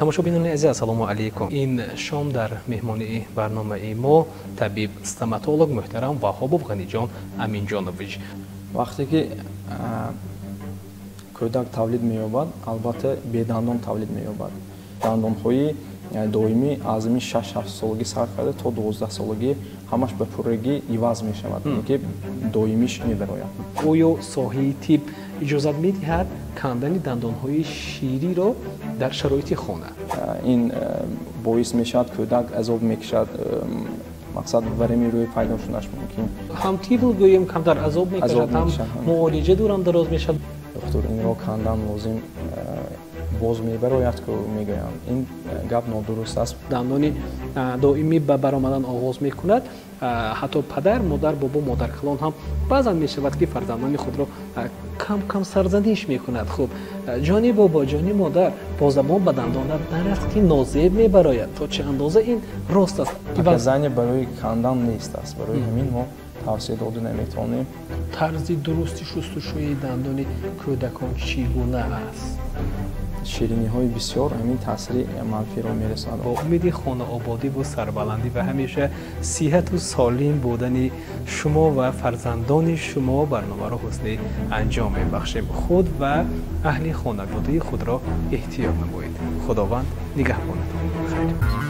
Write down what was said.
Тамошобинони азиз, ассалому алайкум. Ин шом дар меҳмонии барномаи мо табиб стоматолог муҳтарам Ваҳобов Ғаниҷон Аминҷонович. Вақте ки кӯдак тавлид меёбад, албатта бедандон тавлид меёбад. Дандонҳои доимӣ аз 6-7 солагӣ сар карда то 12 солагӣ ҳамаш ба пуррагӣ иваз мешавад, ки доимиш мебарояд. Оё соҳаи тиб иҷозат медиҳад кандани дандонҳои шириро дар шароити хона? Ин боис мешавад кӯдак азоб мекашад, мақсад варами рӯи пайдо шуданаш мумкин. Ҳам тифл гӯем камтар азоб мекашад, ҳам муолиҷа дурам дароз мешавад. Доктор, инро кандан лозим, боз мебарояд, ку мегӯянд. Ин гап нодуруст аст. Дандони доимӣ ба баромадан оғоз мекунад. Ҳатто падар, модар, бобо, модаркалон ҳам баъзан мешавад, ки фарзандони худро кам-кам сарзаниш мекунад. Хуб, ҷони бобо, ҷони модар, бо забон ба дандонат нарафт, ки нозеб мебарояд. То чӣ андоза ин рост аст? Наказание барои кандан нест аст. Барои ҳамин мо тавсия дода наметавонем. Тарзи дурусти шустушӯи дандони кӯдакон чӣ гуна аст? Шириниҳои бисёр ҳамин таъсири манфиро мерасонад. Бо умеди хонаободӣ ва сарбаландӣ ва ҳамеша сиҳату солим будани шумо ва фарзандони шумо барномаро ҳусни анҷом мебахшем. Худ ва аҳли хонаводаи худро эҳтиёт намоед. Худованд нигаҳбонатон. Хайр.